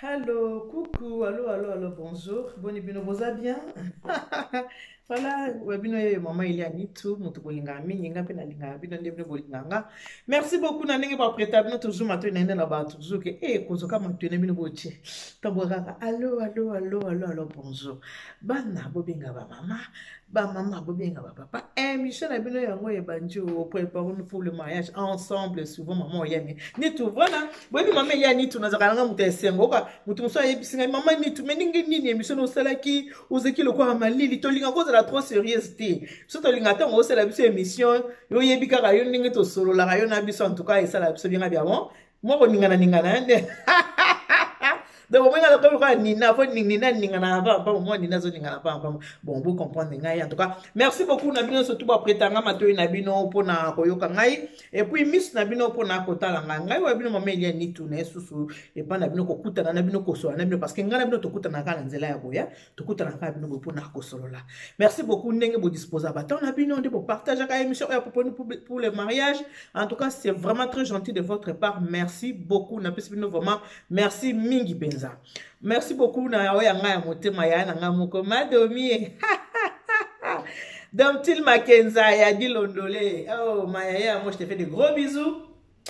Hello, coucou, allo, allo, allo, bonjour. Boni bino boza bien? Voilà, wa bino yeyo mama Elia Nitu, moto bolingaka mingi, nga mpe nalingaka bino nde bino bolingaka nga. Merci beaucoup na ndenge ba prêta bino toujours matoi na nde na ba toujours ke eh kozoka matoi na bino botie. Tambo kaka allo, allo, allo, allo, allo, bonjour. Bana bobenga ba mama, ba mama bobenga ba papa. Émission na bino yango ebandi o préparons pour le mariage ensemble souvent maman oyani. Nitu voilà, boyebi mama Elia Nitu nazalaka nanga moto ya esengo oka moto mosusu ayebisi ngai mama Nitu me ndenge nini émission na osalaki ozalaki lokola malili tolinga kozala trop sérieuse te biso tolinga ntango osala biso émission yo oyebi kaka yo ndenge tosololaka yo na biso en tout cas esala biso bien bia bon mwa koningana ningana nde donc omoi nga lokola lokola nina fo nina ningana pamba pamba mwa nina azoningana pamba pamba bon bo comprendre ngai en tout cas merci beaucoup na bino surtout bapreta nga matoi na bino mpona koyoka ngai et puis miso na bino mpona kotala ngai. Ngai oyo bino mama Elia Nitu na ye susu epai na bino kokutana na bino kosolola na bino parce que ngai na bino tokutana kaka na nzela ya boya, tokutana kaka bino boye mpona kosolola. Merci beaucoup ndenge bodisposa batemps na bino nde bopartageaka émission oyo apropos pour le mariage. En tout cas c'est vraiment très gentil de votre part, merci beaucoup, napesi bino vraiment merci mingi mpenza. Merci beaucoup na oyo ya ngai ya motema ya na ngai moko madomie Domtil Makenza ya Dilondolé. Oh, ma yaya, moi je te fais de gros bisous.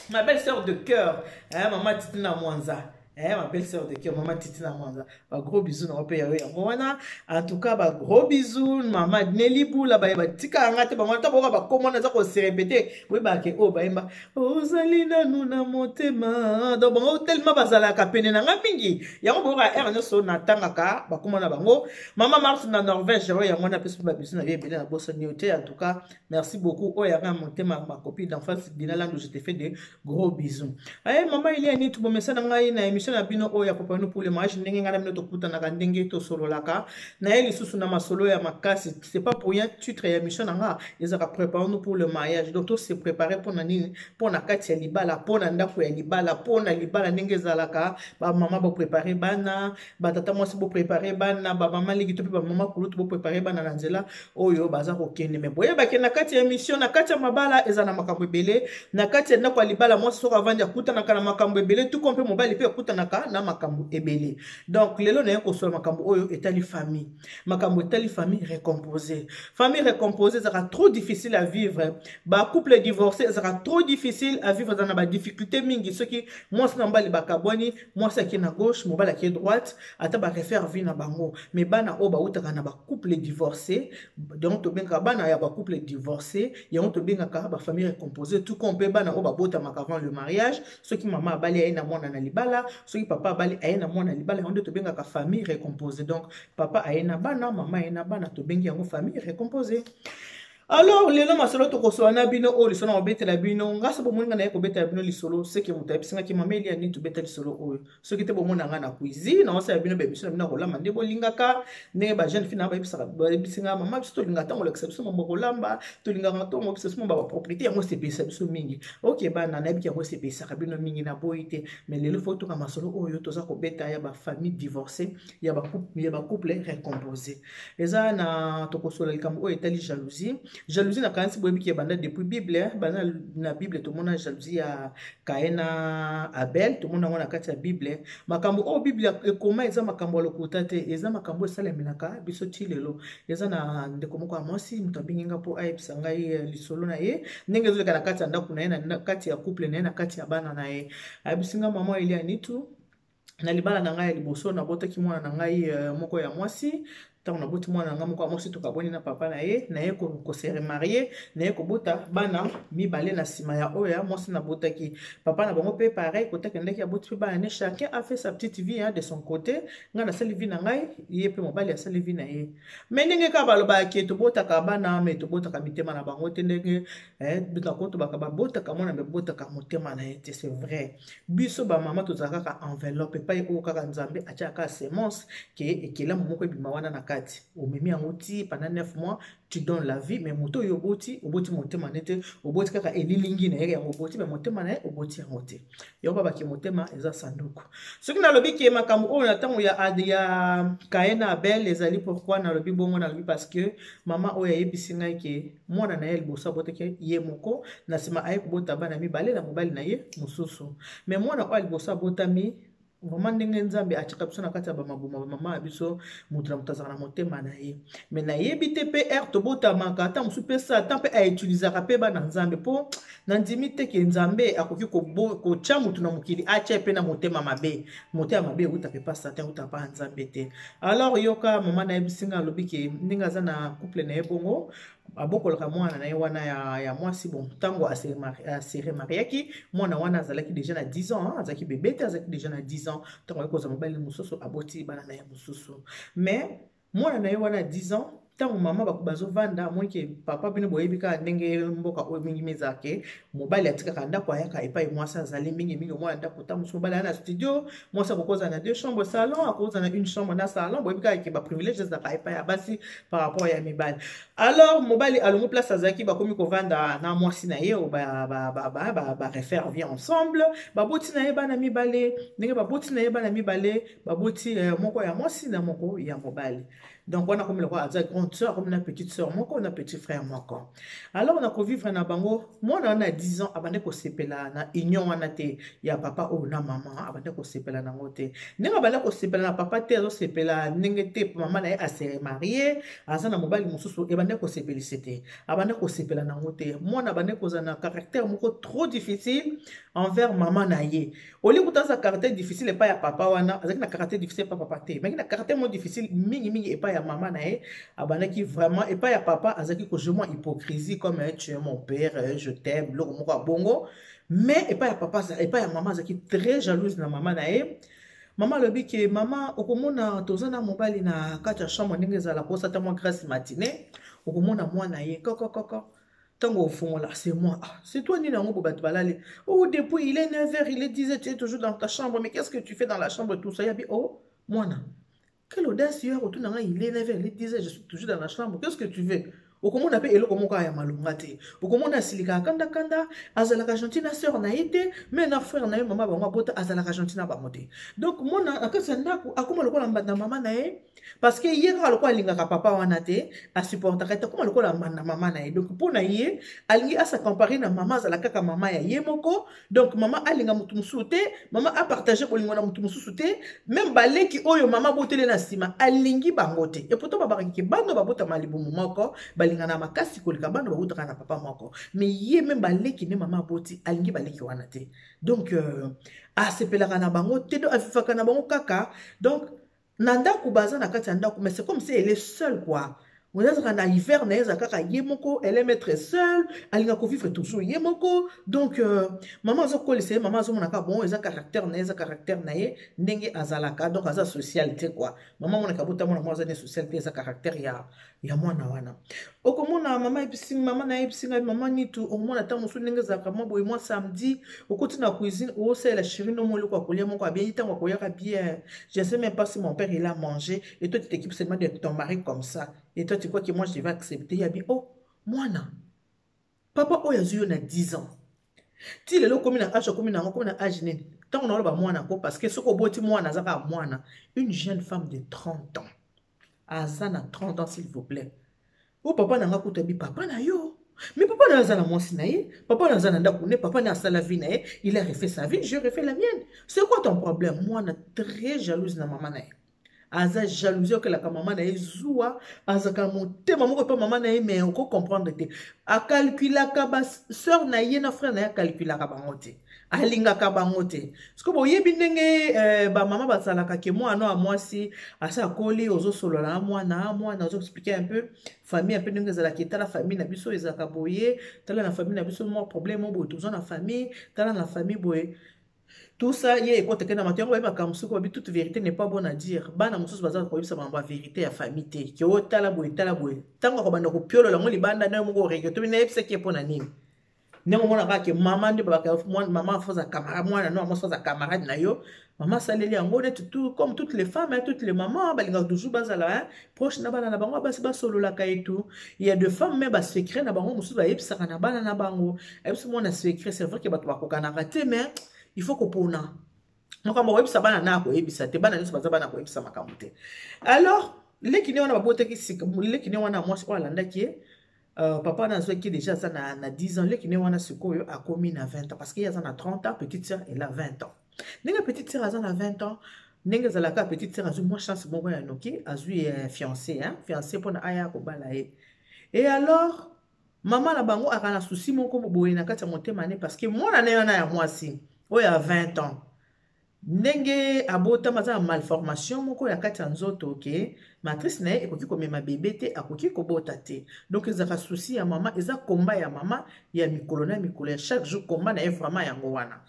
Ma belle sœur de cœur, hein, maman Titina Mwanza. Hein, ma belle sœur de cœur, maman Titina Mwanza. Ba gros bisous na ope ya yango wana. En tout cas, ba gros bisous, maman Nelly Boula ba ba tika nga te bango ta boka ba komona za ko se répéter. Oui ba ke oh ba yemba ozali nanu na motema. Donc bango tellement bazalaka pene na nga mingi. Yango boka heure nyonso natangaka ba komona bango. Maman Marthe na Norvège, oyo yango wana pesi ba bisous na yo ebele na bosani yo te. En tout cas, merci beaucoup. Oyo yanga motema ma copine d'enfance Dina Landu, je te fais de gros bisous. Aye maman Elia Nitu bomesa na ngai na émission na bino oyo ya Préparons pour le mariage ndenge ngai na bino tokutanaka ndenge tosololaka na ye lisusu na masolo ya makasi. C'est pas pour rien titre ya émission na nga ezaka Préparons pour le mariage. Donc to se préparer pona nini? Pona kati ya libala, pona ndako ya libala, pona libala ndenge ezalaka, ba mama bo préparer bana, ba tata mwasi bo préparer bana, ba mama leki to pe ba mama kulutu bo préparer bana na nzela oyo baza kokende. Mais boyebake na kati ya émission, na kati ya mabala eza na makambo ebele, na kati ya ndako ya libala mwasi soki avandi akutanaka na makambo ebele, tout comme pe mobali pe akutanaka na makambo ebele. Donc lelo naye kosola makambo oyo etali famille, makambo etali famille recomposée. Famille recomposée ezalaka trop difficile à vivre, ba couple divorcé ezalaka trop difficile à vivre, eza na ba difficulté mingi. Soki mwasi na mobali bakabwani, mwasi ake na gauche, mobali ake droite, ata ba refaire vie na bango, mais bana oyo bautaka na ba couple divorcé, donc tobengaka bana ya ba couple divorcé, yango tobengaka ba famille recomposée, tout comme pe bana oyo babotamaka avant le mariage. Soki mama abali aye na mwana na libala, soki papa abali aye na mwana na libala, yango nde tobengaka famille recomposée. Donc papa aye na bana, mama aye na bana, tobengi yango famille recomposée. Alors lelo masolo tokosola na bino oyo lisolo na kobetela bino, nga so bomoni nga naye kobetela bino lisolo, seke moto ayebisingaki mama Elia nini tobeta lisolo oyo. Soki te bomona nga na cuisine, naosala bino ba émission na bino ya kolamba nde bolingaka, ndenge ba jeune fille na bayebisaka, bayebisi nga mama biso tolingaka ntango olakisa biso mambo ya kolamba, tolingaka ntango olakisa biso mambo ya bapropriété, yango esepelisa biso mingi. Ok bana, nayebiki yango esepelisaka bino mingi, naboyi te, mais lelo fo toka masolo oyo toza kobeta ya ba famille divorcée, ya ba couple, ya ba couple recomposé. Eza na tokosola likambo oyo etali jalousie. Jalousie na kanisi boyebi ki ebanda depuis Bible, banda na Bible tomona jalousie ya Caïn na Abel, tomona yango na kati ya Bible. Makambo oyo Bible ekoma eza makambo ya lokuta te, eza makambo esalemelaka biso ti lelo. Eza na ndeko moko ya mwasi moto abengi nga mpo ayebisa ngai lisolo na ye ndenge ezoleka na kati ya ndako na ye, na kati ya couple na ye, na kati ya bana na ye. Ayebisi nga mama Elia Nitu, na libala na ngai ya liboso nabotaki mwana na ngai moko ya mwasi. Ntango naboti mwana na ngai moko ya mwasi, tokabwani na papa na ye, naye kose remarier, naye kobota bana mibale na nsima ya oyo ya mwasi nabotaki. Papa na bango mpe pareil, kota akendaki aboti mpe bana ne, chacun a fait sa petite vie, hein, de son côté. Ngai nasali vie na ngai, ye mpe mobali asali vie na ye. Mais ndenge kaka balobaka ke tobotaka bana, mais tobotaka mitema na bango te, ndenge nakotobaka babotaka mwana me botaka motema na ye te. C'est vrai, biso bamama tozalaka kaka enveloppe epai oyo kaka Nzambe atiaka semence ke ekelamu moko ebima wana na kati, omemi yango ti pendant 9 mois, tu donnes la vie, mais moto oyo oboti, oboti motema ne te, oboti kaka elilingi na ye yango oboti, mais motema na ye oboti yango te. Yango babaki motema eza sanduku. Soki nalobi ke makambo oyo na ntango ya Caïn na Abel ezali, pourquoi nalobi bongo? Nalobi parce que mama oyo ayebisi ngai ke mwana na ye liboso abotaki ye moko, na nsima aye kobota bana mibale na mobali na ye mosusu, mais mwana oyo liboso abotami Vraiment, ndenge Nzambe atiaka biso na kati ya bamabuma bamama ya biso, moto na moto azalaka na motema na ye. Me nayebi te mpe ere tobotamaka, ata mosusu mpe Satan mpe autilisaka mpe bana Nzambe, mpo nandimi te ke Nzambe akoki kotya moto na mokili atya mpe na motema mabe. Motema mabe eutaka epa Satan, eutaka mpa Nzambe te. Alors yoka, mama nayebisi nga, alobi ke ndenge aza na couple na ye bongo, abokolaka mwana na ye wana ya mwasi. Bon, ntango ase remariaki, mwana wana azalaki déjà na 10 ans, azalaki bebe te, azalaki déjà na 10 ans. Ntango aye kozwa mobali mosusu, aboti bana na ye mosusu. Mais mwana na ye wana ya 10 ans, ntango mama bazovanda, amoni ke papa, bino boyebi kaka ndenge mboka oyo mingi ezalaka ke mobali atikaka ndako, ayaka epai mwasi azali mingimingi. Omona ndako, ntango mosusu mobali aya na studio, mwasi akokozala na deux chambres, salon, akozala na une chambre na salon. Boyebi kaka ke baprivilège ezalaka epai ya basi par rapport ya mibali. Alors mobali alongo place azalaki, bakomi kovanda na mwasi na ye, barefaire vie ensemble. Baboti na ye bana mibale. Ndenge baboti na ye bana mibale, baboti moko ya mwasi na moko ya mobali. Donc wana akomi lokola aza grande sœur, akomi na petite sœur moko na petit frère moko. Alors na kovivre na bango, mwana wana ya 10 ans abandi kosepela na union wana te ya papa oyo na mama. Abandi kosepela nango te. Ndenge abandi kosepela na papa te, azosepela ndenge te mama na ye ase remarie, aza na mobali mosusu, ebandi kosepelisa te, abandi kosepela nango te. Mwana abandi kozala na caractère moko trop difficile envers mama na ye. Olie kuta aza caractère difficile epai ya papa wana, azalaki na caractère difficile epai papa te, maki na caractère moko difficile mingimingi epai ya mama na ye. Abandaki vraiment, epai ya papa azalaki kojouer mwa hypocrisie comme "tu es mon père, je t'aime", biloko moko ya bongo. Mais epai ya papa, epai ya mama, azalaki très jalouse na mama na ye. Mama alobi ke mama, okomona toza na mobali na kati ya chambre, ndenge ezala kosata mwa grasse matinée, okomona mwana ye kokokoko. Ntango ofungola, c'est moi. Ah, c'est toi? Nini yango bo bato balali? Oh, depuis il est 9 heures, il est 10 heures, tu es toujours dans ta chambre, mais qu'est-ce que tu fais dans la chambre? Tout ça yabi. Oh mwana, quelle audace yo otuna ngai! Il est 9 heures, il est 10 heures, je suis toujours dans la chambre, qu'est-ce que tu veux? Okomona mpe eloko moko ya malonga te. Okomona asilikaka kandakanda, azalaka gentil na sœur na ye te, mais na frère na ye, mama bango abota, azalaka gentil na bango te. Donc mona na kati ya ndako akóma lokola mbanda mama na ye, parce que ye kaka lokola alingaka papa wana te, asupportaka te, akóma lokola mbanda mama na ye. Donc mpo na ye, alingi asa compare na mama, azala kaka mama ya ye moko. Donc mama alinga motu mosusu te, mama apartage bolingo na motu mosusu te. Même baleki oyo mama aboteli na nsima, alingi bango te. Et pourtant babakaki ke bana babotama libumu moko balingana makasi koleka bana babotaka na papa moko. Mais ye, même baleki nde mama aboti, alingi baleki wana te. Donc asepelaka na bango te, donc avivaka na bango kaka. Donc na ndako, baza na kati ya ndako, mais c'est comme si elle est seule quoi. Azalaka na hiver na ye, eza kaka ye moko, elle aime être seule, alingaka kovivre toujours ye moko. Donc mama azokolisa ye, mama azomona kaka bon, eza caractère na ye, eza caractère na ye ndenge azalaka. Donc aza social te quoi. Mama amonaka bota mwana moko aza ne social te, eza caractère ya mwana wana. Okomona mama ayebisi, mama na ayebisi ngai, mama Nitu, okomona ntango mosusu ndenge ezalaka mwa boye, mwa samedi, okoti na cuisine, osalela chéri no mo eloko ya kolia moko abiengi. Ntango akoyaka bien: "Je ne sais même pas si mon père, il a mangé, et toi tu t'occupes seulement de ton mari comme ça, et toi tu crois que moi je vais accepter?" Yabi: "Oh mwana, papa oyo azwi yo na 10 ans, ti lelo okomi na age, okomi nango, okomi na age nini?" Ntango naoloba mwana ko, parce que soki oboti mwana, aza kaka mwana. Une jeune femme de 30 ans, aza na 30 ans, s'il vous plaît. O papa na nga kuta bi papa na yo, mais papa na yo aza na mwasi na ye, papa na aza na ndako ne, papa na asala vie na ye, il a refait sa vie, je refais la mienne, c'est quoi ton problème? Mwana très jalouse na mama na ye, aza jalousie, okelaka mama na ye zuwa, azalaka motema moko epa mama na ye, mais okocomprendre te. Akalkulaka basœur na ye na frère na ye, akalkulaka bango te, alingaka bango te. Parce boyebi ndenge bamama bazalaka ke mwana ya mwasi asa akoli, ozosolola na mwana, mwana ozoexpliquer un peu famille, un peu ndenge ezalaka: etala, famille na biso ezalaka boye, tala na famille na biso mwa problème boye, toza na famille, tala na famille boye, tout ça. Ye ekoteke na mato yango, bayebi makambo. Soki babi toute vérité n'est pas bonne à dire, bana mosusu baza koyebisa bango bavérité ya famille te, ke oyo tala boye, tala boye. Ntango akobanda kopiolola yango libanda, na yo moko oregretter, nayebisaki ye mpo na nini? Ndenge omona kaka ke mama nde babaka, mama afoza camarade, mwana no mwasi aza camarade na yo. Mama asaleli yango neti tout comme toutes les femmes, hein, toutes les mamans balingaka toujours bazala, hein, proche na bana na bango basi, basololaka et tout. Il y a de femmes mais basecret na bango mosusu bayebisaka na bana na bango. Ayebisi mwana secret. C'est vrai ke bato bakokanaka te, mais il faut kopona makambo koyebisa bana na koyebisa te. Bana nyonso baza bana koyebisa makambo te. Alors leki ne wana babotaki sika, leki ne wana mwasi oyo alandaki ye, papa wana azwaki déjà aza na 10 ans. Leki ne wana sikoyo akomi na 20 ans, parce que ye aza na 30 ans, petite sœur, elle a 20 ans. Ndenge petite sœur aza na 20 ans, ndenge ezalaka, petite sœur azwi mwa chance moko ya noki, azwi fiancé, hein? Fiancé mpona aya kobala ye. Et alors mama na bango aka na souci moko boye na kati ya motema ne, parce que mwana na ye wana ya mwasi oyo ya 20 ans, ndenge abotama, aza na malformation moko ya kati ya nzoto, ke matrice na ye ekoki komema bebe te, akoki kobota te. Donc ezalaka souci ya mama, eza komba ya mama ya mikolo na mikolo, ya chaque jour, komba na ye vraiment yango wana.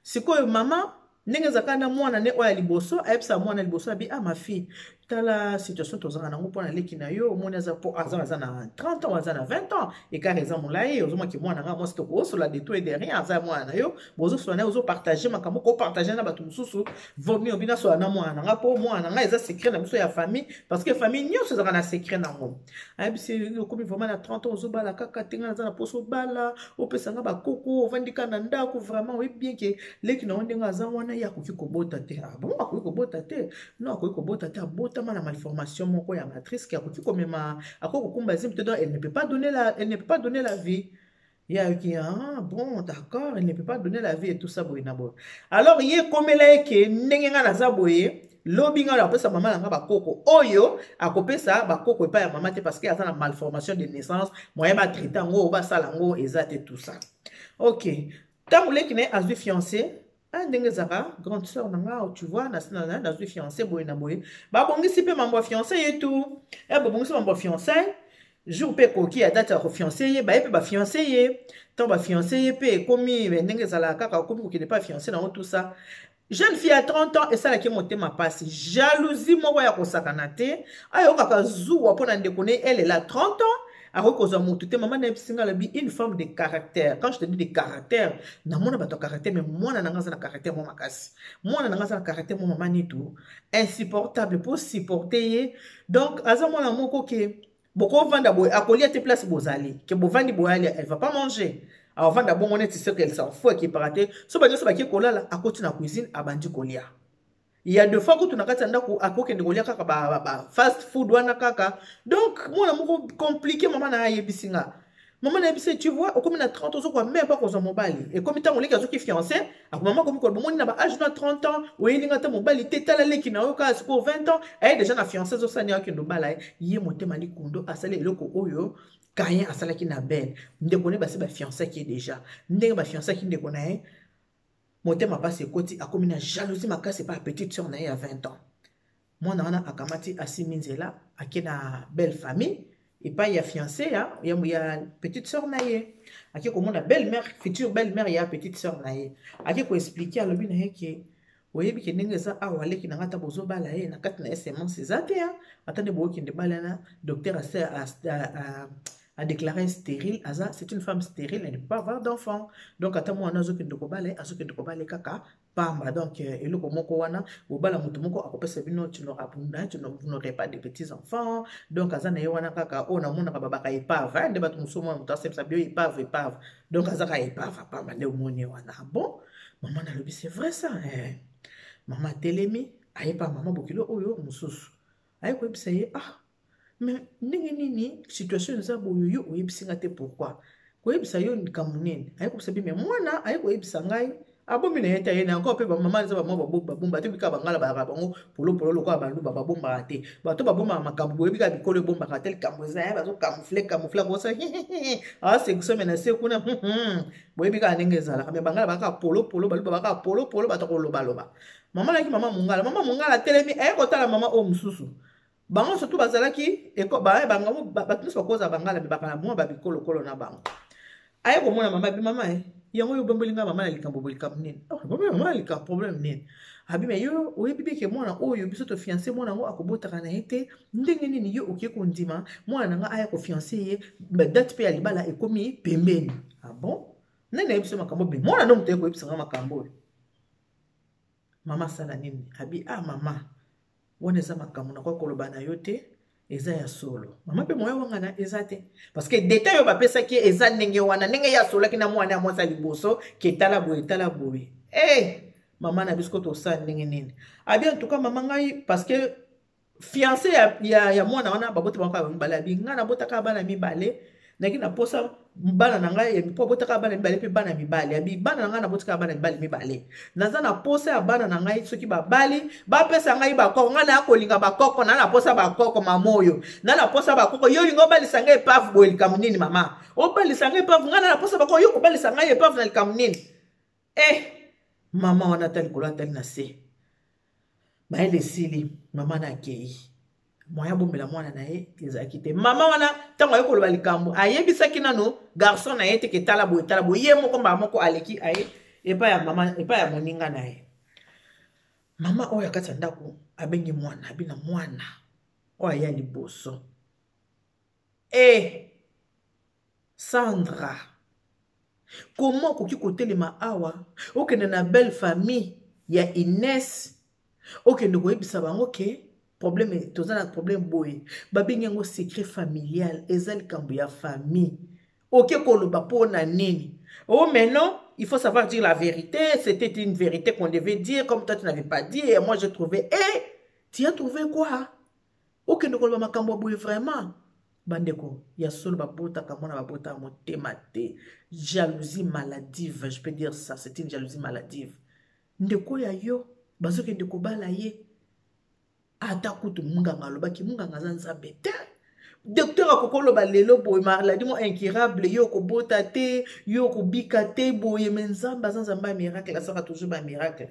Sikoyo mama, ndenge ezalaka na mwana ne oyo ya liboso, ayebisa mwana liboso, abi: "Ah, ma fille, tala situation tozalaka nango mpo na leki na yo. Omoni, aza po aza na 30 ans, aza na 20 ans, écart eza molai. Ozomaki mwana nga mwasi, tokosola de tout et de rien. Aza mwana na yo, bozosola na ye, ozopartage makambo kopartage na bato mosusu. Vaut mieux obi nasola na mwana na nga, mpo mwana na nga eza secret na biso ya famille, parce que famille nyonso ezalaka na secret nango." Ayebisi: "Okomi vraiment na 30 ans, ozobala kaka te. Nga naza na poso obala, opesa nga bakoko, ovandi kaka na ndako. Vraiment, oyebi bien ke leki na yo, ndenge aza wana, ye akoki kobota te." "Ah bon, akoki kobota te?" "Non, akoki kobota te. Abotama na malformation moko ya matrice ke akoki komema, akoki kokumba zemi te. Donc elle ne peut pas donner la vie." Ye ayoki: "Ah bon, d'accord, elle ne peut pas donner la vie" et tout ça, boye na boye. Alors ye ekomela ye ke ndenge nga naza boye, lobi ngai akopesa mama na nga bakoko oyo, akopesa bakoko epai ya mama te, parce que aza na malformation de naissance, moyen batraite yango, basala yango eza te, tout ça. Ok, ntango leki na ye azwi fiancé, ndenge ezalaka, grande sœur na nga, tu vois, nazwi fiancé boye na boye, babongisi mpe mambo ya fiancé ye tu e, babongisi mambo ya fiancé, jour mpe ekoki ya date ya kofiance ye, baye mpe bafiance ye. Ntango bafiance ye mpe ekomi ndenge ezalaka kaka, okomi kokende mpe afiance nango, tout ça. Jeune fille ya 30 ans, esalaki motema mpasi, jalousie moko ya kosakana te. Ayokaka zuwa mpo na ndeko ne. Elle, elle a 30 ans, akoki kozwa motu te. Mama nayebisi nga, alobi une femme de caractère. Quand je te dis de caractère, namona bato ya caractère, mais mwana na nga aza na caractère mo makasi. Mwana na nga aza na caractère mo, mama nitu, insupportable mpo supporter ye. Donc aza mwana moko ke bokovanda boye, akolia te. Place bozali ke bovandi boye, alia, elle va pas manger, avanda bongo neti ce qu'elle s'en fout, ekipaka te. So banyonso bakie kolala, akoti na cuisine, abandi kolia. Il y a deux fois kutu na kati ya ndako, akokende kolia kaka ba fast food wana kaka. Donc mwana moko compliqué. Mama na ayebisi nga, mama nayebisi: "Tu vois, okomi na 30, ozokoka même pas kozwa mobali." Ekomi ntango leki azoki fiancé, akomama komi koloba: "Omoni, na ba âge na 30 ans, oyelinga ata mobali te. Tala leki na yo kaka sikoyo 20 ans, aye déjà na fiancé, azosani, akende obala ye." Ye motema likundo, asali eloko oyo Caïn asalaki na Abel. Ndeko ne basi bafiancaki ye déjà. Ndenge bafiancaki ndeko na ye, motema mpasi ekoti, akomi na jalousie makasi epa ya petite sœur na ye ya 20 ans. Mwana wana akamati, asimi nzela, ake na belle famille epai ya fiancé ya petite sœur na ye. Ake komona belle mère, future belle mère ya petite sœur na ye. Ake koexpliquer, alobi na ye ke oyebi ke ndenge eza awa, aleki na nga, ata bozobala ye, na kati na ye semence eza te. Ata nde bookende bala na docteur ase a déclaré stérile, aza, c'est une femme stérile, elle ne peut pas avoir d'enfant. Donc ata mwana azokende kobala ye, azokende kobala ye kaka pamba. Donc eloko moko wana, bobala moto moko akopesa bino, tu n'aurais pas de petits enfants. Donc aza na ye wana kaka oyo namonaka babaka épave, nde bato mosusu omona moto asemisa bio épave, épave. Donc aza kaka épave apamba nde omoni wana. Bon, mama nalobi: "C'est vrai ça, eh." Mama atelemi, ayepa mama bokilo oyo mosusu, aye koyebisa ye: "Ah, mais ndenge nini situation eza boye, yo oyebisi nga te? Pourquoi koyebisa yo likambo nini?" Aye koyebisa bi: "Mais mwana aye koyebisa ngai, abomi na ye te, aye na yango mpe." Bamama eza bamama babomba te. Bika bangala bayaka bango polopolo lokola baluba, babombaka te. Bato babombaka makambo, boyebi kaka bikolo ebombaka te. Likambo eza ye, bazocamoufle, camoufle, akosa asekisome na se kuna. Boyebi kaka ndenge ezalaka. Me bangala bakaka polopolo, baluba bakaka polopolo, bato kolobaloba. Mama nayaki mama mongala, mama mongala atelemi, aye kotala mama oyo mosusu. Bango surtout bazalaki, bato nyonso bakozala bangala, me bakala mwa babikolokolo na bango. Aye komona mama, abi: "Mama, e yango oyo obombeli ngai mama na likambo boye, likambo nini? Mama na likambo, problème nini?" Abi: "Me yo oyebi beke mwana oyo biso tofiance, mwana yango akobotaka na ye te. Ndenge nini yo okie kondima mwana na nga aya kofiance ye? Date mpe ya libala ekomi pembeni." "Ah bon, nani nayebi biso makambo?" "Be mwana ndo moto aye koyebisa nga makambo oyo." Mama asala nini? Abi: "Ah mama, wana eza makambo nakoki koloba na yo te, eza ya solo." Mama mpe moya wangana eza te, parce que détail oyo bapesaki ye eza ndenge wana, ndenge ye asolaki na mwana ya mwasi ya liboso ke tala boye, tala boye. E mama na biso ko tosala ndenge nini? Abi: "En tout cas mama, ngai, parce que fiancé ya mwana wana babota bango kaka mibale." Abi: "Ngai nabotaka bana mibale." Naki na posa bana na ngai mpo abotaka bana mibale mpe bana mibale abi bana na ngai nabotikaka bana mibale mibale naza na posa ya bana na ngai soki babali bapesa ngai bakoko ngai naya kolinga bakoko na na posa bakoko mama oyo na na posa bakoko yo olinga obalisa ngai epave boye likambo nini mama obalisa ngai epave ngai na na posa bakoko yo kobalisa ngai epave na likambo nini eh mama wana ata likolo atali na se mayele esili mama na akei moyen abombela mwana na ye ezalaki te. Mama wana ntango aye koloba likambo, ayebisaki nano garçon na ye te ke tala boye, tala boye. Ye moko mbala moko aleki aye epai ya mama, epai ya moninga na ye. Mama oyo akati ya ndako abengi mwana, abi na mwana oyo aya liboso e Sandra, koma okoki kotelema awa okende na belle famille ya Ines, okende koyebisa bango ke problème, toza na problème boye, babengi yango secret familial, eza likambo ya famille, oke koloba mpo na nini? Oh mais non, il faut savoir dire la vérité. C'était une vérité qu'on devait dire. Comme toi tu n'avais pas dit et moi j'ai trouvé. Eh, tu as trouvé quoi? Okende koloba makambo ya boye vraiment. Bandeko ya solo, babotaka mwana, babotaka motema te. Jalousie maladive, je peux dire ça, c'est une jalousie maladive. Ndeko ya yo bazokende kobala ye, ata kutu munganga alobaki, munganga aza nzambe te. Docteur akoki oloba lelo boye maladie mo incurable, yo okobota te, yo okobika te boye, me Nzambe aza Nzambe ya miracle, asalaka toujours bamiracle.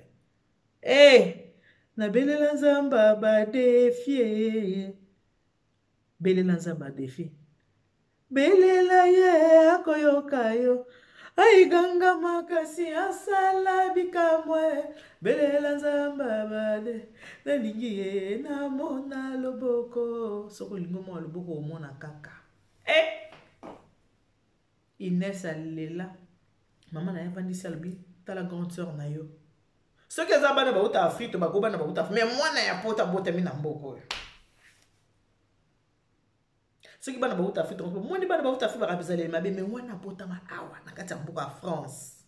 Eh, nabelela Nzambe badefie, belela Nzambe adefi, belela ye akoyoka yo, aiganga makasi asala bikamwe, belela Nzambe abade, nalingi ye namona loboko. Soki olingi omona loboko, omona kaka. Eh! Ines alela mama na ye, avandisi, alobi: tala grande sœur na yo, soki eza bana bauta Afrique to bako bana bauta, mais mwana ya poto abotami na mboka oyo. Soki bana bauta Afrique, moni bana bauta Afrique baka bizaleli mabe, mais wana abotama awa na kati ya mboka ya France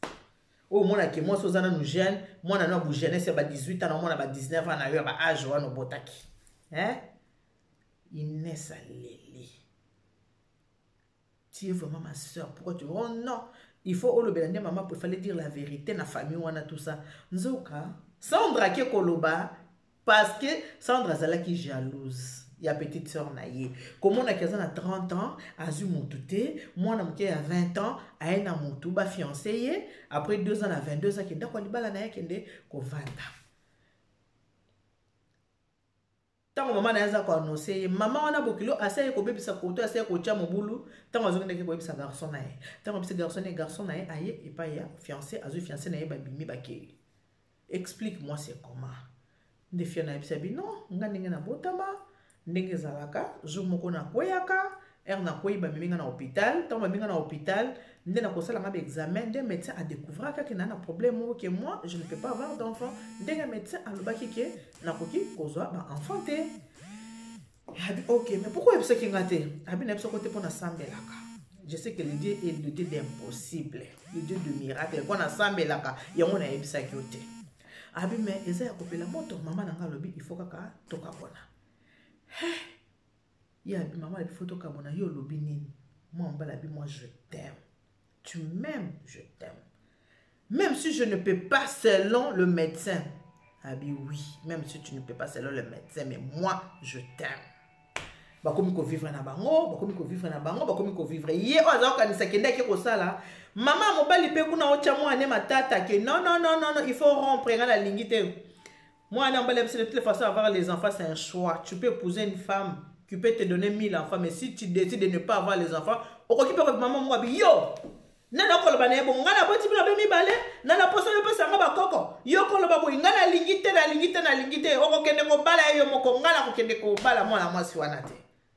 oyo, omonaki mwasi oza nanu jeune, mwana no ya bojeunesse ya ba 18 ans na omona ba 19 ans na yo ya ba age wana obotaki, eh? Ines aleli: tu es vraiment ma soeur, pourquoi tu... Oh non, il faut olobela nde mama, il fallait dire la vérité na famille wana, tout ça. Nzoka Sandra ake koloba parce que Sandra azalaki jalouse ya petite sœur na ye, komonaki aza na 30 ans azwi motu te, mwana moke ya 20 ans aye na motu, bafiance ye, après 2 ans na 22 ans akende ndako ya libala na ye, akende kovanda. Ntango mama na ye aza koannonce ye, mama wana bokilo asi aye kobebisa koto, asi aye kotya mobulu. Ntango azokendaki koyebisa garçon na ye, ntango ayebisi garçon na ye, garçon na ye aye epai ya fiancé, azwi fiancé na ye, babimi, bakei. Explique moi c'est comment? Nde fia nayebisa bino nga ndenge nabotama, ndenge ezalaka. Jour moko nakweyaka, ere nakweyi, bamemi nga na hôpital. Ntango bamemi nga na hôpital, nde nakosala nga baexamen, nde médecin adécouvraka ke na na problème moko, ke moi je ne peux pas avoir d'enfant. Ndenge médecin alobaki ke nakoki kozwa baenfant te. Abi: ok, mais pourquoi oyebisaki nga te? Abi: nayebisako te mpo nasambelaka. Je sais que le Dieu est le Dieu d'impossible, le Dieu de miracle. Mpo nasambelaka, yango nayebisaki yo te. Abi: mais eza ya kopela moto. Mama na nga alobi il faut kaka tokabwana. Ye abi: mama alobi faut tokabwana, yo olobi nini? Mwa mobali abi: moi je t'aime, tu m'aimes, je t'aime, même si je ne peux pas selon le médecin. Abi: oui, même si tu ne peux pas selon le médecin, mais moi je t'aime. Bakomi kovivre na bango, bakomi kovivre na bango, bakomi kovivre. Ye oyo aza kokanisa kende ake kosala mama mobali mpe kuna otya mwana matata ke non, non, non, non, non, il faut rompre, nga nalingi te. Mwana mobali abisi: de toutes les façons, avoir les enfants, c'est un choix. Tu peux épouser une femme qui peut te donner 1000 enfants, mais si tu décides de ne pas avoir les enfants, okoki mpe mama moko abi yo nani okoloba na ye bongo: ngai naboti bino be mibale, nani aposa yo opesa nga bakoko, yo koloba boye, ngai nalingi te, nalingi te, nalingi te. Okokende kobala ye yo moko. Ngai nakokende kobala mwana mwasi wana te,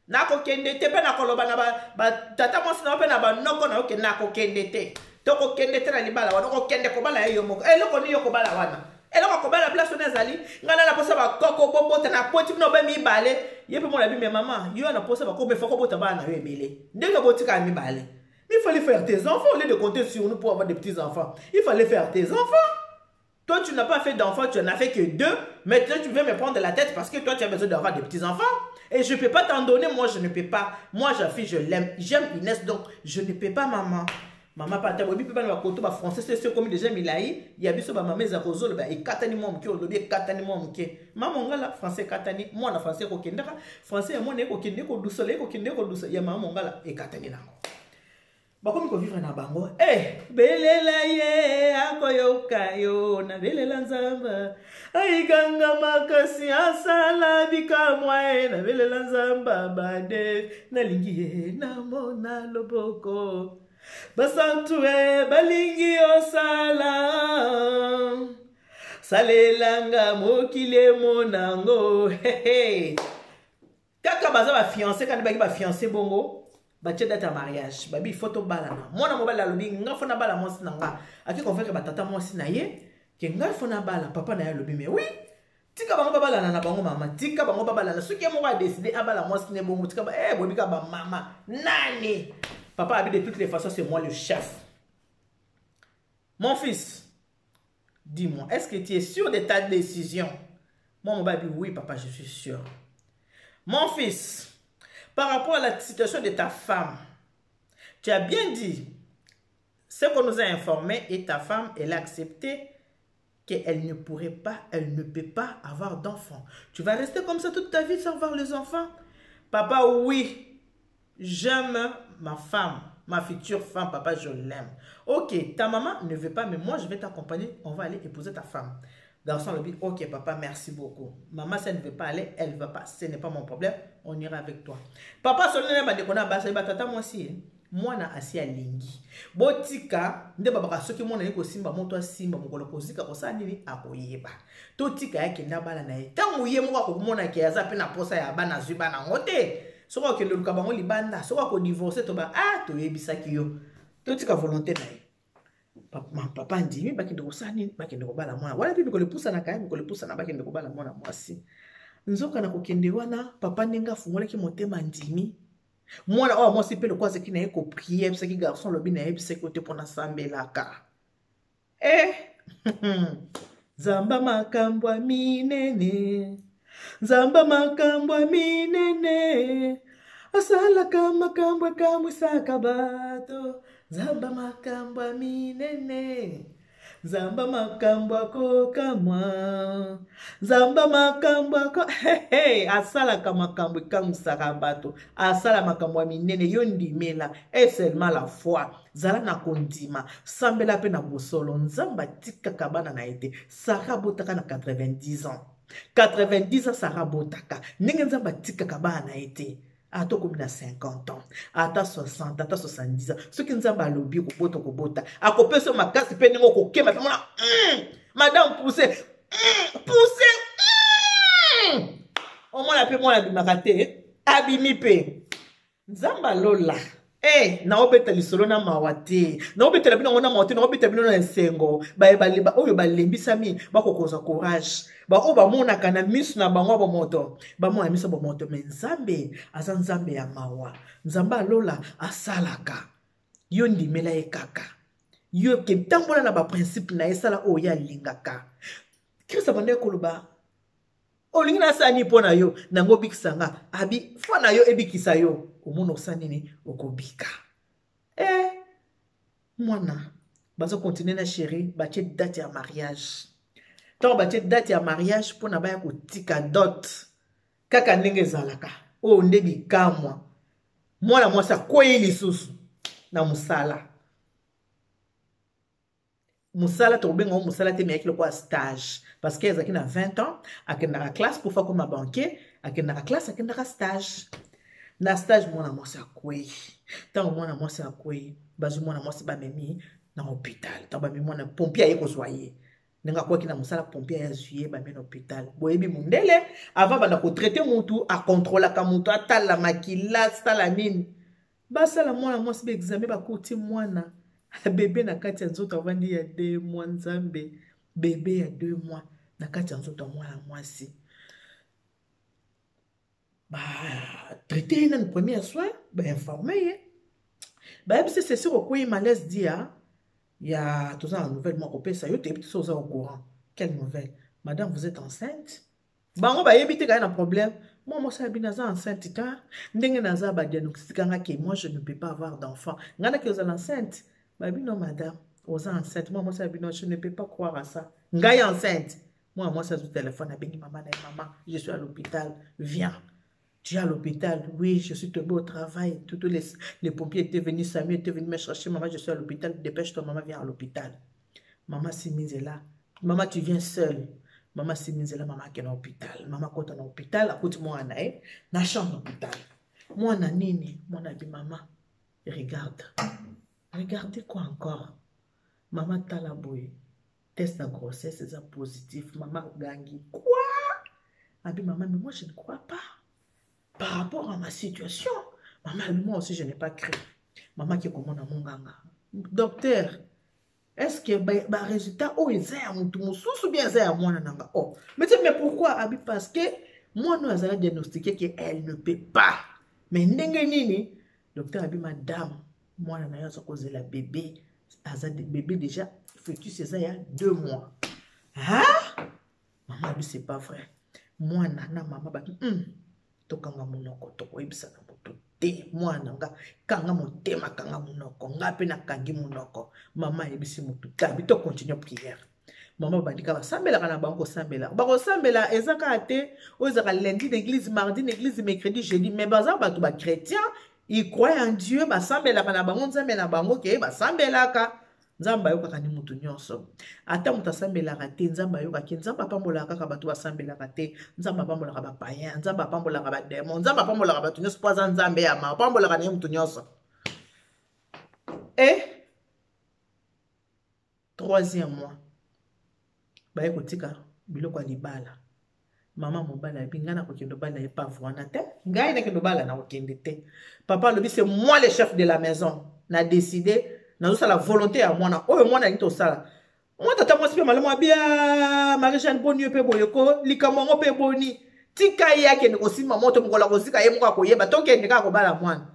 nakokende te. Mpe nakoloba na batata mwasi na yo mpe na banoko na yo ke nakokende te, tokokende te na libala wana. Okokende kobala ye yo moko. Eloko nini yo kobala wana? Eloko kobala place wana ezali. Ngai na naposa bakoko bobota, napoti bino be mibale. Ye mpe mona bime: mama, yo naposa bakoko, mais faut kobota bana na yo ebele. Ndenge botikala mibale, il fallait faire tes enfants au lieu de compter sur nous pour avoir des petits enfants. Il fallait faire tes enfants. Toi, tu n'as pas fait d'enfant, tu n'en as fait que deux. Maintenant, tu veux me prendre la tête parce que toi, tu as besoin d'avoir des petits-enfants. Et je ne peux pas t'en donner, moi, je ne peux pas. Moi, Jafi, je l'aime. J'aime Inès, donc je ne peux pas, maman. Mama pata boyebi mpe bana bakoto bafrançais se se ekomi deja milai ya biso bamama eza kozoloba ekatani mwa moke olobi ekatani mwa moke mama ongala français ekatani mwana français ekokendaka français ya mwana ekokende ekodusola ekokende ekodusola ya mama mongala ekatani nango bakomi kovivre na bango e eh, belela ye akoyoka yo na belela nzamba aiganga makasi asala bikamwa ye na belela nzamba bande nalingi ye namona loboko basantu e balingi osala salelanga mokili emonango kaka baza bafiance kani baki bafiance bongo batie date ya mariage babi fo tobalana mwana mobali alobi nga fo nabala mwasi na nga ake convaincre batata mwasi na ye ke ngai fo nabala papa na ye alobi mais oui tika bango babalana na bango mama tika bango babalana soki ye moko adeside abala mwasi ne bongo tika eh, boyebi kaka bamama nani papa abi de toutes les façons c'est moi le chef mon fils dis-moi est-ce que tu es sûr de ta décision moi mobali abi oui papa je suis sûr mon fils par rapport à la situation de ta femme tu as bien dit ce qu'on nous a informé et ta femme elle a accepté qu'elle ne pourrait pas, elle ne peut pas avoir d'enfants. Tu vas rester comme ça toute ta vie sans voir les enfants Papa, oui, j'aime ma femme, ma future femme, papa, je l'aime. Ok, ta maman ne veut pas, mais moi, je vais t'accompagner, on va aller épouser ta femme. Garçon le dit, ok, papa, merci beaucoup. Maman, si elle ne veut pas aller, elle ne va pas. Ce n'est pas mon problème, on ira avec toi. Papa, tata, moi aussi. Hein. Mwana asi alingi. Botika nde babaka soki mwana ye kosimba moto asimba mokolo kozika kosala nini akoyeba. Totika ye akende abala na ye. Ntango ye moko akomona ke aza mpe na posa ya bana azwi bana yango te. Soki akende luka bango libanda, soki akodivorce toba ah toyebisaki yo. Totika volonté na ye. Papa andimi bakende kosala nini bakende kobala mwana wana mpe mikolo epusanaka ye mikolo epusana bakende kobala mwana mwasi nzoka na kokende wana papa ndenge afungolaki motema andimi mwana oyo mwasi mpe lokola azalaki na ye koprie ayebisaki garçon alobi nayebisaki yo te mpo nasambelaka eh nzamba makambo ya minene nzamba makambo ya minene asalaka makambo ekamwisaka bato nzamba makambo ya minene nzamba makambo akokamwa nzamba makambo ako hey, hey, asalaka makambo ekamwisaka bato asala makambo ya minene yo ndimela e seulement la foi zala na kondima sambela mpe na bosolo nzambe atikaka bana na ye te sara abotaka na 90 ans 90 ans sara abotaka ndenge nzambe atikaka bana na ye te ata okomi na 50 ans ata 60 ata 70 ans soki nzambe alobi kobota okobota akopesa yo makasi mpe ndenge okokema mpe mona mm, madame pousse mm, pousse mm. omona mpe mwana abimaka te abimi mpe nzambe alola Eh, naobeta lisolo na mawa te naobetela bino yango na mawa te naobeta bino na esengo oyo balembisami bakokozwa courage baoyo bamonaka na miso na bango ya bomoto bamona miso ya bomoto me nzambe aza nzambe ya mawa nzambe alola asalaka yo ndimela ye kaka yo ke tambola na baprincipe na ye sala oyo ye alingaka kristo abandaki koloba olingi nasala nini mpo na yo nango obikisa nga abi foi na yo ebikisa yo omona osala nini okobika e eh, mwana bazo continue na chéri batie date ya mariage ntango batie date ya mariage mpo na baya kotika dot kaka ndenge ezalaka oyo nde bikamwa mwana mwasi akwei lisusu na mosala mosala tokobenga yango mosala te meyaki lokola stage parce que azalaki na 20 ans akendaka classe mpo fakoma banquier akendaka classe akendaka stage na stage mwana mwasi akwei ntango mwana mwasi akwei bazwi mwana mwasi bamemi na hôpital ntango bamemi mwana pompier aye kozwa ye ndenge akwaki na mosala pompier aye azwi ye bamemi na hôpital boyebi mondele avant banda kotraite mutu akontrolaka mutu atala makila asala nini basala mwana mwasi baexame bakuti mwana bebe na kati ya nzoto avandi ya deux mois nzambe bebe ya deux mois na kati ya nzoto ya mwana mwasi batraite ye nani premier soin bainforme ye bayebisi c'est sûr okwei malaise dia ya toza na nouvelle moko kopesa yo toyebi te so oza au courant. Quelle nouvelle? Madame, vous êtes enceinte? Bango bayebi te kaya na problème. Moi, mwasi abi naza enceinte te. Ndenge naza ba diagnostika nga ke moi je ne peux pas avoir d'enfant. Nga nake ozala enceinte. Babi non madame, oza enceinte. Moi mwasi abi non, je ne peux pas croire à ça. Ngai enceinte. Moi mwasi azwi téléphone abengi mama na ye, maman, je suis à l'hôpital, viens. Tu es à l'hôpital. Oui, je suis tombée au travail. Tous les pompiers étaient venus, Samuel était venu me chercher. Maman, je suis à l'hôpital. Dépêche-toi, maman, viens à l'hôpital. Maman Siminzela. Maman, tu viens seule. Maman Siminzela, maman qui est à l'hôpital. Maman, quand on est à l'hôpital, écoute-moi, na chambre d'hôpital. Moi, na nini, moi, na bi maman. Regarde. Regardez quoi encore? Maman Talaboy. Test de grossesse, c'est positif. Maman gangi. Quoi? Abi maman, mais moi je ne crois pas. Par rapport à ma situation, maman, moi aussi je n'ai pas cru. Maman qui commande à mon ganga. Docteur, est-ce que ba résultat oh eza ya mutu mosusu bien eza ya mwana nanga? Oh, mais tu mais pourquoi abi? Parce que moi nous avons diagnostiqué que elle ne peut pas. Mais ndenge nini? Docteur abi madame, mwana na yo aza kozela bébé, aza bébé déjà fœtus eza ya 2 mois. Hein? Maman abi c'est pas vrai. Mwana na mama babi tokanga monoko tokoyebisa na moto te. Mwana nga kanga motema kanga monoko nga pe nakangi monoko. Mama ayebisi motu te abi to continue prière. Mama bandika basambelaka na bango kosambela. Bakosambela eza kaka te oyo ezalaka lundi na église, mardi na église, mercredi, jeudi, mais baza bato ba chrétien, ils croient en Dieu, basambelaka na bango nzambe na bango ke basambelaka. Nzambe ayokaka ni mutu nyonso. Ata mutu asambelaka te, nzambe ayokaki. Nzambe apambolaka kaka bato basambelaka te. Nzambe apambolaka ba païen, nzambe apambolaka ba démon, nzambe apambolaka bato nyonso po aza nzambe ya ma, apambolaka na ye mutu nyonso. Et troisième mois, baye kotika biloko ya libala. Mama mobali abi ngai nakokende obala ye pavre wana te. Ngai nakende obala nakokende te. Papa alobi c'est moi le chef de la maison. Na décidé nazosala volonté ya mwana oyo mwana alingi tosala. Mwa tata mwasi mpe malamu abi, ah, Marie-Jeanne boni yo mpe boye ko likambo yango mpe boni. Tika ye akende kosimba moto mokolo akozika ye moko akoyeba tokende kaka kobala mwana.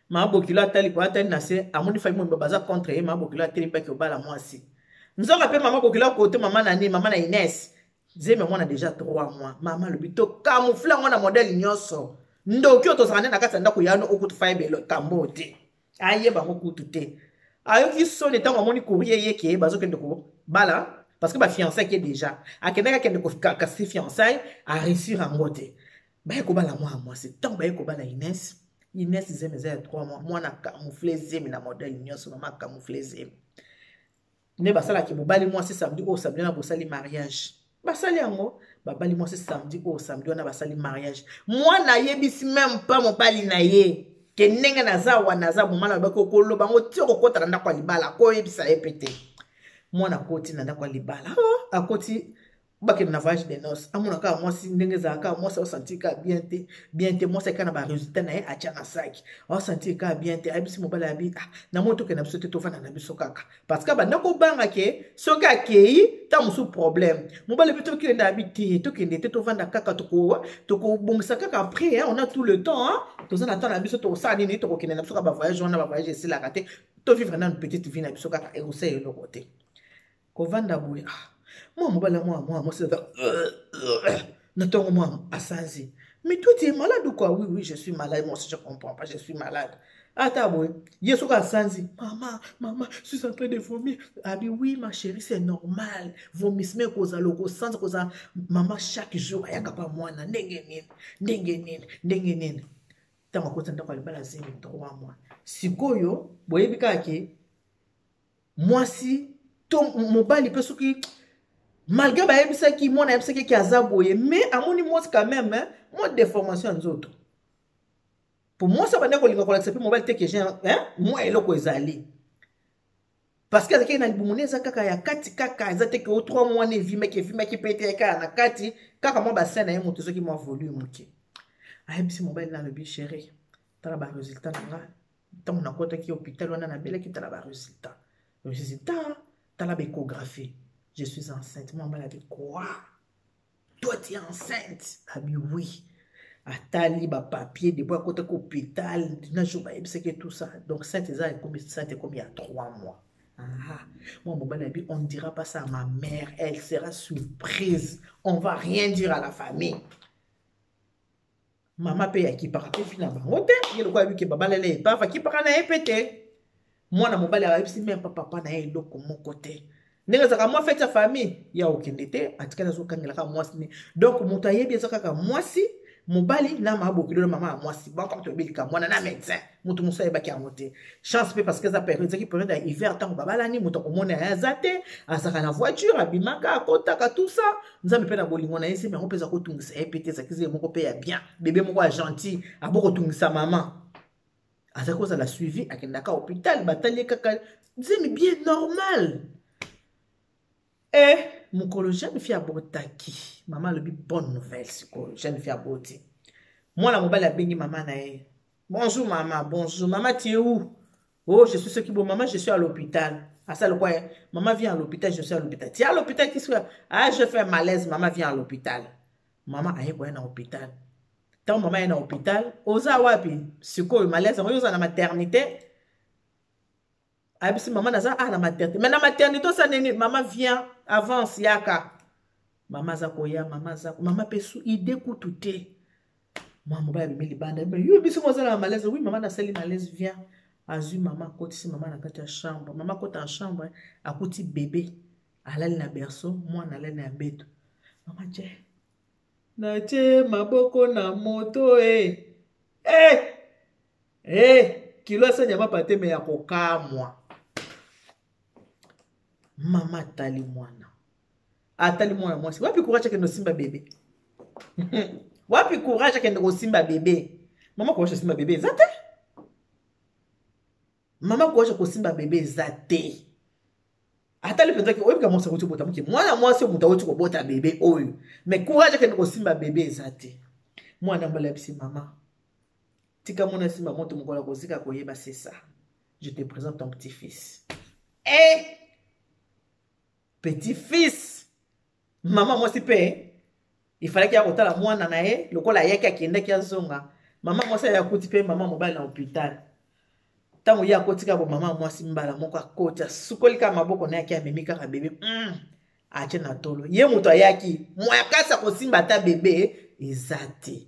Mama Bokilo atali ko atali na se amoni famille mobimba baza contre ye. Mama Bokilo atelemi mpe akobala mwasi. Nzoka mpe mama Bokilo akote mama na nini, mama na Inès. Zemi mwana déjà 3 mois. Mama alobi to camoufler yango na modèle nyonso. Ndoki oyo tozalaka nde na kati ya ndako yano okutu fayebelo kambo te. Ayeba yango kutu te. Ayoki soni ntango amoni courrier ye ke bazokende kobala parce que ba fiançailles ke déjà. Akendaki akende kasi fiançailles a réussir yango te. Baye kobala mwana mwasi. Ntango baye kobala Inès, Inès zemi eza ya 3 mois. Mwana camoufler zemi na modèle nyonso, mama camoufler zemi. Nde basalaki bobali mwasi samedi oyo samedi wana bosali mariage. Basali yango, babali mwasi samedi oyo samedi wana basali mariage. Mwana ayebisi même pas mobali na ye ke ndenge naza wana naza moma na lobaki okoloba yango ti okokota na ndako ya libala, akoyebisa ye pe te. Mwana akoti na ndako ya libala, oh, akoti bakende na voyage de noces. Amona kaka mwasi ndenge ezalaka kaka mwasi aosentir kaka bien te, bien te. Mwasi akaka na ba résultat na ye atia na saki, aosentir kaka bien te. Ayebisi mobali abi, ah, namoni tokende na biso te, tovanda na biso kaka parce que banda kobanga ke soki akei ta mosusu problème. Mobali abi tokende, abi te, tokende te, tovanda kaka, tokobongisa kaka après, hein, on a tout le temps, hein, toza na temps na biso, tokosala nini, tokokende na biso kaka ba voyage wana, ba voyage esilaka te, tovivre nanu petite vie na biso kaka, ekosala eloko te. Kovanda boye, ah, mwa mobali mwa mwa mwasi aza na ntongo mwa asanzi. Mais toi tu es malade ou quoi? Oui, oui, je suis malade. Moi aussi je comprends pas, je suis malade. Ata boye, ye soki asanzi, maman, maman, je suis en train de vomir. Abi oui ma chérie, c'est normal. Vomissement kozala okosanza kozala maman chaque jour ayaka pa mwana ndenge nini, ndenge nini, ndenge nini. Ntango akoti ndako ya libala zemi 3 mois. Sikoyo boyebi kaka ke mwasi to mobali pe soki malgré bayebisaki mwana ayebisaki ke aza boye, mais amoni mwasi quand même, hein, mwa déformation ya nzoto. Po mwasi abandi kolinga kolakisa pe mobali te ke j'ai, hein, mwa eloko ezali. Parce que azalaki na libumu ne eza kaka ya kati kaka, eza te ke o 3 mois ne evimaki, evimaki pe te kaka na kati, kaka mwa bassin na ye moto soki mwa volume moke. Ayebisi mobali na alobi chérie, tala ba résultat na nga. Ntango nakotaki hôpital wana nabelaki, tala ba résultat. Résultat, tala ba échographie. Je suis enceinte. Moi, mobali abi quoi? Toi tu es enceinte? Abi oui. Atali ba papier depuis akotaki hôpital, na jour bayebisaki tout ça. Donc sainte eza ekomi, sainte ekomi ya 3 mois. Ah, moi mobali abi, on ne dira pas ça à ma mère, elle sera surprise, on va rien dire à la famille. Mama mpe akipaka mpe vi na bango te, ye lokola ayebi ke babalele epave, akipaka na ye mpe te. Mwana mobali ayebisi meme pa papa na ye eloko moko te. Ndenge ezalaka mwa fete ya famille, ya okende te, atikali azokangela kaka mwasi ne. Donc moto ayebi eza kaka mwasi, mobali na mama bokilo na mama ya mwasi. Bango kaka toyebi likambo wana na médecin. Moto mosusu ayebaki yango te. Chance mpe parce que eza période, ezalaki période ya hiver ntango babalani, moto akomona ye aza te, azalaka na voiture, abimaka, akotaka, tout ça. Nzambe mpe na bolingo na ye zemi yango mpe eza kotungisa ye mpe te, ezalaki zemi moko mpe ya bien, bebe moko ya gentil, abokotungisa mama. Azalaki kozala suivi, akendaka hôpital, batali ye kaka zemi bien normal. Mokolo jeune fille abotaki, mama alobi bonne nouvelle sikoyo, jeune fille aboti. Mwana mobali abengi mama na ye. Bonjour maman, bonjour. Maman, tu es où? Oh, je suis ce qui bon. Maman, je suis à l'hôpital. Ah, ça le quoi? Maman vient à l'hôpital, je suis à l'hôpital. Tu es à l'hôpital, qu'est-ce que... Ah, je fais un malaise, maman vient à l'hôpital. Maman aye koya na hôpital. Tant maman est na hôpital, oza wapi? Sikoyo malaise, oza na maternité. Ayebisi mama naza ah, na maternité. Mais na maternité osa nini? Maman vient, avance yaka. Mama aza koya, mama aza, mama pe su idée kutu te. Mwa mobali abimi libanda, yo biso moza na malaise. Oui, mama nasali malaise, viens. Azwi mama, akotisi mama na kati ya chambre. Mama akota na chambre, akuti bébé alali na berceau, mwana alali na mbeto. Mama tye, natie maboko na moto e. Eh! Eh, kilo asanya mapa te me ya kokamwa. Mama atali mwana. Atali mwana mwasi. Wapi courage akende kosimba bébé? Wapi courage akende kosimba bébé? Mama courage asimba bébé eza te. Mama courage kosimba bébé eza te. Atali mpenza ke oyebika mwasi akoti kobota moke. Mwana mwasi moto akoti kobota bébé oyo. Mais courage akende kosimba bébé eza te. Mwana mbala yebisi mama. Tika mwana simba moto mokolo akozika koyeba, c'est ça. Je te présente ton petit-fils. Eh! Petit-fils! Mama mwasi pe, il fallait qu'il y ait kotala mwana na ye, lokola ayaki akendaki azonga. Mama mwasi aya kuti pe mama mobali na hôpital. Tango ye akoti kaka mama mwasi mbala moko akoti, asukoli kaka maboko na ye aki amemi kaka bébé. Atie na tolo. Ye moto ayaki, moya kasi akosimba ata bébé eza te.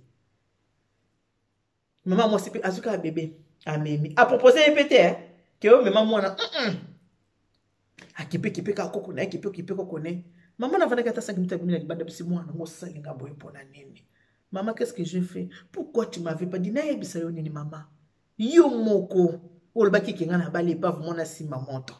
Mama mwasi pe azwi kaka bébé amemi, apropose ye pe te ke oyo mema mwana. Akipe kipe kaka koko na ye, kipe kipe koko ne. Mama navandaki ata 5 minutes, abimi na libanda, bisi mwana ngo osalinga boye mpona nini? Mama, qu'est-ce que j'ai fait? Pourquoi tu m'avais pas dit? Nayebisa yo nini mama? Yo moko olobaki ke nga na bali epave, mwana nsima moto.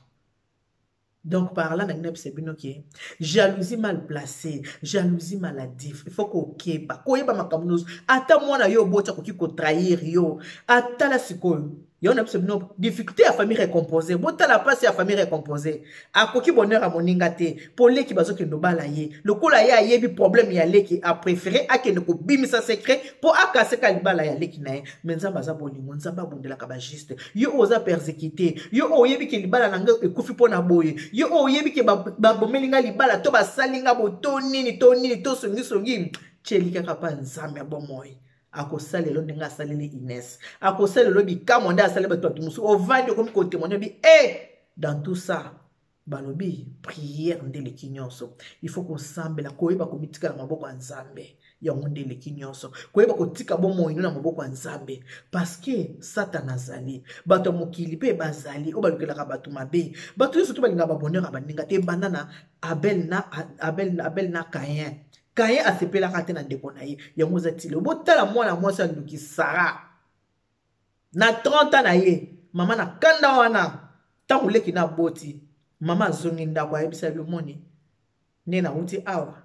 Donc par là nalingi nayebisa bino ke jalousie mal placée, jalousie maladif, il faut kokeba, koyeba makambo nyonso. Ata mwana yo oboti akoki kotrahir yo. Atala sikoyo yango nayebisa bino difficulté ya famille récomposée. Botala mpasi ya famille récomposée, akoki bonheur ya moninga te po leki bazokende obala ye. Lokola ye ayebi problème ya leki, apréféré akende kobimisa secret po akaseka libala ya leki na ye. Mais Nzambe aza bolingo, Nzambe abundelaka ba juste. Yo oyo oza persécuté, yo oyo oyebi ke libala na ngai ekufi mpo na boye, yo oyo oyebi ke babomeli ngai libala to basali ngai bo to nini to nini to songisongi, tieli kaka mpa Nzambe ya bomoi. Akosalela yo ndenge asaleli Inès, akosalela yo bikamwa nde asaleli bato bato mosusu. Ovandi okomi kotémoigne bi dans tout ça balobi prière nde eleki nyonso. Il faut kosambela, koyeba komitika na maboko ya Nzambe, yango nde eleki nyonso. Koyeba kotika bomoi no na maboko ya Nzambe, parce que Satan azali, bato ya mokili mpe bazali oyo balukelaka bato mabe. Bato nyonso to balingaka babonheur ya baninga te. Ebanda na Abel na Abel, Abel na Caïn. Caïn asepelaka te na ndeko na ye, yango eza tile. Botala mwana mwasi aluki Sarah na 30 ans na ye, mama na kanda wana ntango leki na boti, mama azongi ndako ayebisa bi moni nde nauti awa.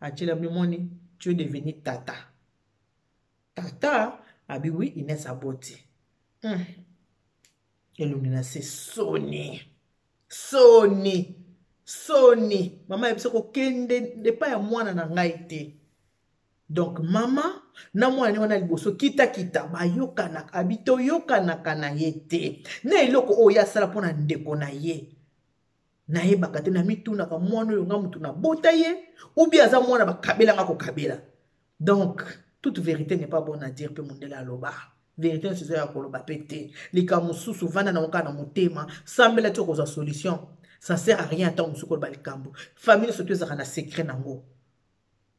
Atiela bi moni, tu es devenu tata. Tata abi oui, Inès aboti. Elongi na se soni soni soni. Mama ayebisa kokende epai ya mwana na ngai te. Donc mama na mwana wana liboso kitakita bayokanaka, abi toyokanaka na ye te na eloko oyo asala mpona ndeko na ye. Nayebaka te, namitunaka mwana oyo nga mutu nabota ye ubi aza mwana bakabelanga kokabela. Donc toute vérité n'est pas bonne à dire, mpe mondele aloba. Verité nyonso eza ya koloba mpe te. Likambo mosusu vanda nango kaka na motema, sambela ti okozwa solution. Ça sert à rien ntango mosusu koloba likambo. Famille nyonso to ezalaka na secret nango.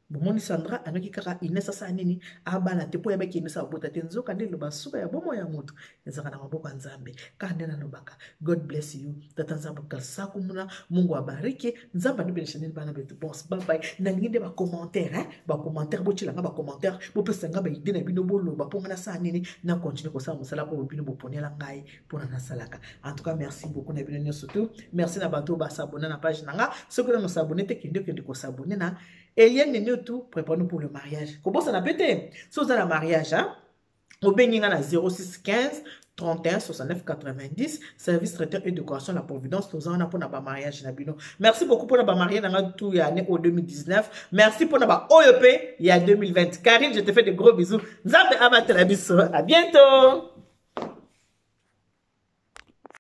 Bomoni Sandra anoki kaka Ines asala nini, abala te mpo ayebaki Ines abota te. Nzoka nde eloba suka ya bomoi ya moto ezalaka na maboko ya Nzambe. Kaka nde nalobaka, God bless you tata Nzambe kasakumuna, Mungu abariki, Nzambe anibenesha nini bana betu. Bons, bye bye. Nalingi nde bacommentaire, hein? Bacommentaire, botyela nga bacommentaire, bopesa nga baide na bino, boloba mpo nga nasala nini, na continue kosala mosala oyo bino boponela ngai mpona nasalaka. En tout cas, merci beaucoup na bino nyonso tout. Merci na bato oyo basabone na page na nga. Soki nano osabone te, kende okende kosabone na Eliane Nene tout. Prépare-nous pour le mariage. Kobosana pe te, so oza na mariage, hein? Obengi nga na 0615 31 69 90, service traiteur et décoration la Providence. Toza wana mpona bamariage na bino. Merci beaucoup mpona bamarie na nga tout ya année o 2019. Merci mpona baoyo mpe ya 2020. Karine, je te fais de gros bisous. Nzambe abatela biso. À bientôt.